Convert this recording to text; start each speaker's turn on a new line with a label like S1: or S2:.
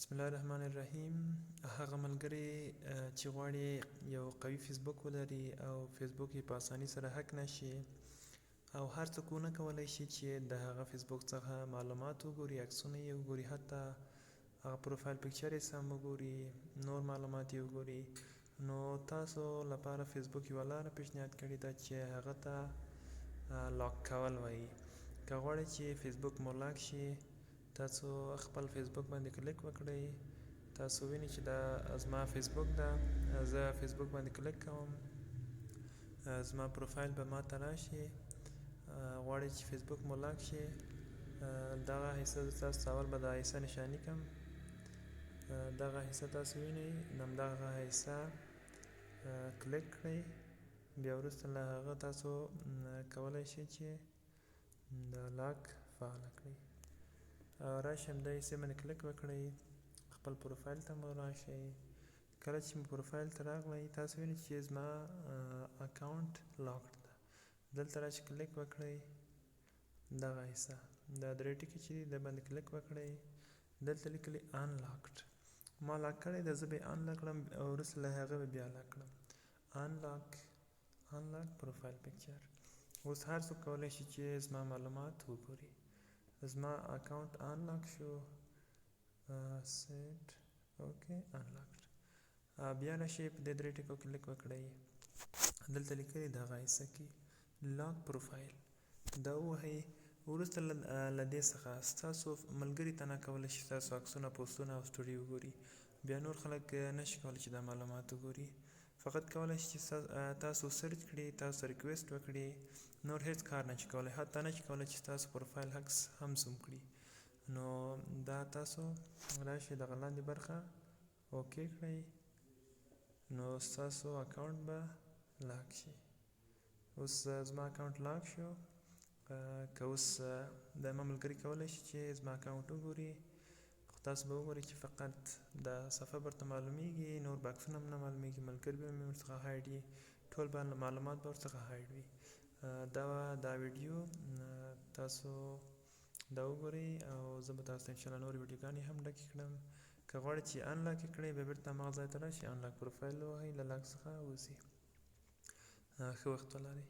S1: بسم الله الرحمن الرحیم. هغه ملګری چې غواړي یو قوي فیسبوک ولري او فیسبوک یې په اساني سره هک نه شي او هر څوک ونه کولی شي چې د هغه فیسبوک څخه معلومات وګوري، عکسونه یې وګوري، حتی هغه پروفایل پکچر یې سم وګوري، نور معلومات یې وګوري، نو تاسو لپاره فیسبوک یوه لاره پیشنهاد کړې ده چې هغه ته lock کول وایي. که غواړئ چې فیسبوک مو lock شي، تاسو خپل فیسبوک باندې کلیک وکړئ. تاسو وینئ چې دا زما فیسبوک ده. زه فیسبوک باندې کلیک کوم، زما پروفایل به ماته راشي. غواړئ چې فیسبوک مو lock شي، دغه حصه تاسو اول به دا حصه نشاني کم. دغه حصه تاسو وینئ، همدغه حصه کلیک کړئ. بیا وروسته له هغه تاسو کولی شئ چې د lock فعاله کړئ. راشئ، همدا حصې باندې کلیک وکړئ، خپل پروفایل ته مو راشئ. کله چې مو پروفایل ته راغلی، تاسو وینئ چې زما account locked ده. دلته راشئ، کلیک وکړئ، دغه حصه، دا درې ټکي چې دي، دا باندې کلیک وکړئ. دلته لیکلي unlocked. ما lock کړی ده، زه به یې unlock کړم او وروسته له هغه به بیا lock کړم. Unlock، unlock profile picture. اوس هر څوک کولی شي چې زما معلومات وګوري. زما account unlock شو. Set، okay، unlocked. بیا راشئ، په دې درې ټکو کلیک وکړئ. دلته لیکلي دغه حصه کې lock profile، دا ووهئ. وروسته له دې څخه ستاسو ملګري ته نه کولی شي ستاسو عکسونه، پوسټونه او story وګوري. بیا نور خلک نشي کولی چې دا معلومات وګوري. فقط کولی شي چې تاسو search کړي، تاسو request وکړي، نور هیڅ کار نشي کولی. حتی نشي کولی چې ستاسو پروفایل عکس هم زوم کړي. نو دا تاسو راشئ، دغه لاندې برخه okay کړئ، نو ستاسو account به lock شي. اوس زما account lock شو. که اوس د ما ملګري کولی شي چې زما account وګوري، خو تاسو به وګورئ چې فقط د صفحه به ورته معلومیږي، نور به عکسونه هم نه معلومیږي، ملګري به مې ورڅخه hide وي، ټول به معلومات به ورڅخه hide وي. دا دا ویډیو تاسو دا وګورئ او زه به تاسو ته انشاءالله نورې ویډیوګانې هم ډکې کړم. که غواړئ چې unlock یې کړئ، بیا بېرته هماغه ځای ته راشئ، unlock profile ووهئ، له lock څخه وځي. ښه وخت ولرئ.